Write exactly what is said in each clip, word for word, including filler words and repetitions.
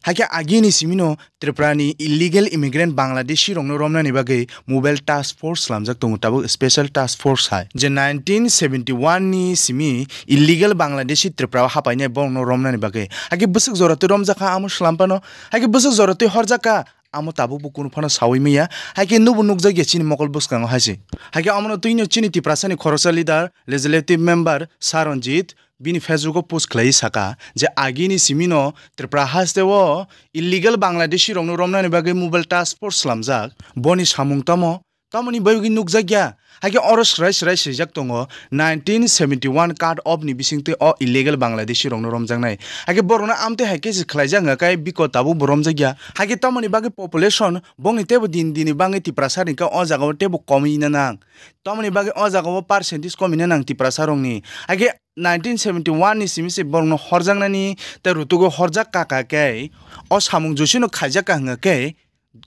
Hakhe agini simino Tripura ni illegal immigrant Bangladeshi rokno romnani bagwi mobile task force slamjak tongo, tabuk special task force hai. Je nineteen seventy one ni simi illegal Bangladeshi Tripura o hapainai borokno romnani bagwi. Hakhe bwswk jora twi romjak kha amo slam phano. Hakhe bwswk jora twi horjak kha amo tabuk bo kunu phano sawi maya. Hakhe nubo nukjak ya chini mokol bwskango hai se. Hakhe omono twino chini Tiprasa ni khoroksa leader, legislative member Saranjit bini Facebook o post khlaiwi saka je agini simino Tripura haste o illegal Bangladeshi rokno romnani bagwi mobile task force slamjak. Boni samung tamo? Tamoni bagwi nukjakya? Hakhe oro swrai swrai swijak tongo, nineteen seventy one cut off ni bisingtwi o illegal Bangladeshi rokno romjaknai. Hakhe borokno amtwi hai khe se khlaijak hwnkha khe biko tabuk bo romjakya. Hakhe tamoni bagwi population bongni teibo din dini bangwi Tiprasa ni khe o jaga o teibo komwi na nang. Tamoni bagwi o jaga o percentage komwi na nang Tiprasa rokni. Hakhe nineteen seventy one ni simi se borokno horjaknani tei rutugo horjak kaka khe o samung josino khaijak ka hwnkha khe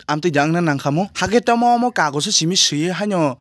amtwi da wngna nangkhamu. Hakhe tamo omo kagoso simi swiwi haino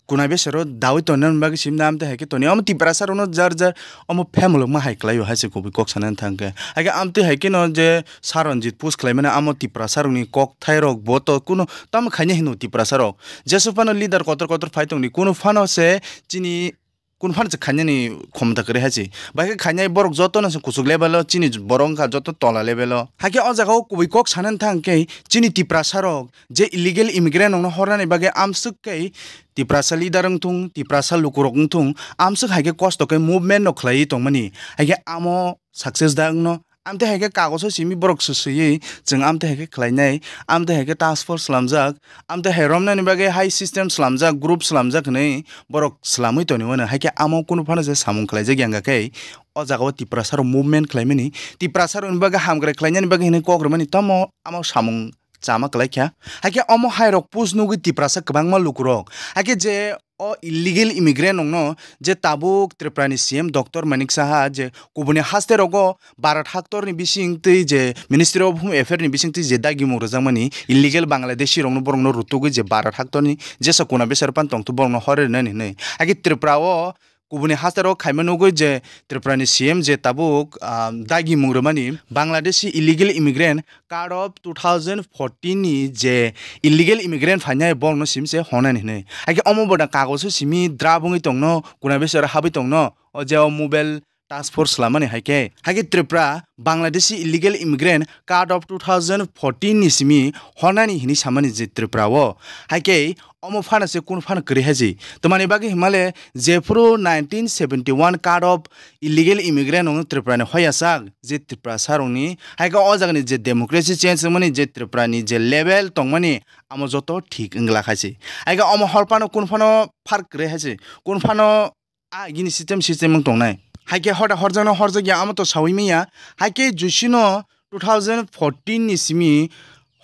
kunai besero dawi tonna bagwi simda amtwi hai khe toni. Omo Tiprasa rokno jar jar omo phemalwkma hai kwlaio hai se kubui kok sanani thangkhe. Hakhe amtwi hai kheno je Saranjit post khlaimani amo Tiprasa rokni kok thairok bo to kuno tamo khaina hino Tiprasa rok. Jesuk phano leader kotor kotor phai tongdi kuno phano se chini kun phan se khainani khomta kwrwi hai se. Bai khe khainai borok joto no se kuchuk level o chini borok wngkha joto tola level o. Hakhe o jaga o kubui kok sanani thang khe chini Tiprasa rok je illegal immigrant rok no hornani bagwi amswk khe Tiprasa leader wngthung, Tiprasa lukurok wngthung, amswk hai khe kosto khe movement no khlaiwi tongmani. Hakhe amo success da wngno. Amtwi hai khe kagoso simi borok swswiwi chwng amtwi hai khe khlainai, amtwi hai khe task force slamjak, amtwi hai romnani bagwi hai system slamjak, group slamjak hwnwi borok slamwi toni mano. Hai khe amo kunu phano je samung khlaijak ya wngkha khe o jaga o Tiprasa rok movement khlaimani, Tiprasa rokni bagwi hamkrai khlainani bagwi hwnwi kok rwmani tamo amo samung chama kwlai kha. Hakhe omo hai rok post nugwi Tiprasa kwbangma lukurok. Hakhe je o illegal immigrant rokno je tabuk Tripura ni C M Doctor Manik Saha je kubuni haste rogo Bharat haktor ni bising twi je Ministry of Home Affairs ni bising twi je dagimung rwjakmani illegal Bangladeshi rokno borokno rutugwi je Bharat haktor ni jesa kuna besar pan tongthu borokno hor rinani hwnwi. Hakhe Tripura o kubuni haste rok khaima nugwi je Tripura ni C M je tabuk, ah, dagimung rwmani Bangladeshi illegal immigrant card of two thousand fourteen ni je illegal immigrant phainai borokno simi se honani hwnwi. Hakhe omo bo da kagoso simi draft wngwi tongno, kuna besero habwi tongno, o je o mobile task force slamani hai khe. Hakhe Tripura Bangladeshi illegal immigrant card of two thousand fourteen ni simi honani hwnwi samani je Tripura o. Hakhe omo phano se kunu phano kwrwi hai se. Tamani bagwi himale jephuru nineteen seventy one card of illegal immigrant rokno Tripura ni hoyachak je Tiprasa rokni, hai khe o jagani je democracy change wngmani je Tripura ni je level tongmani amo joto thik wngla khai se. Hai khe omo hor phano kun phano phark kwrwi hai se, kun phano a gini system system wng tongnai. Hai khe hoda horjakno horjakya amo to sawi manya. Hai khe jusino two thousand fourteen ni simi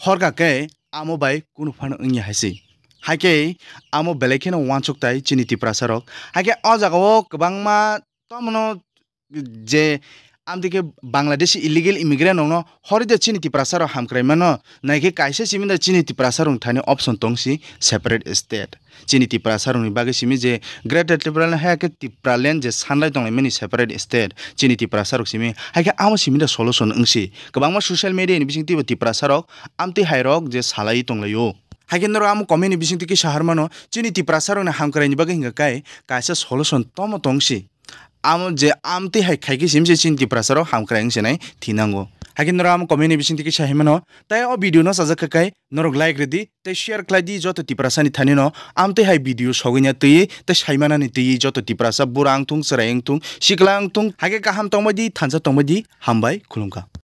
horka khe amo bai kunu phano wngya hai se. Hai khe amo belai kheno wansuk tai chini Tiprasa rok. Hai khe o jaga o kwbangma tomono je amtwi khe Bangladeshi illegal immigrant rokno hori de chini Tiprasa rok hamkrai mano, nai khe kaisa simi da chini Tiprasa rok thani option tong si separate state. Chini Tiprasa rokni bagwi simi je Greater Tipraland hai khe Tipraland je sanlai tonglaimani separate state chini Tiprasa rok simi, hai khe amo simi da solution wng si. Kwbangma social media ni bising twibo Tiprasa rok amtwi hai rok je salai tonglaio. Hai khe norok amo comment ni bising twi kisa har mano chini Tiprasa rokni hamkrai ni bagwi hingka kai kaisa solution tomo tong si. Amo je amtwi hai khai khe simi se chini Tiprasa rok hamkrai wng se nai thinango. Hai khe norok amo comment ni bising twi kisa hai mano. Tai o video no sajak kha kai norok like rwdi tei share khlai di joto Tiprasa ni thani no amtwi hai video sogwi na twi tei sai manani twi joto Tiprasa bura wng thung chwrai wng thung sikla wng thung hai khe kaham tongbai di thansa tongbai di hambai khulumkha.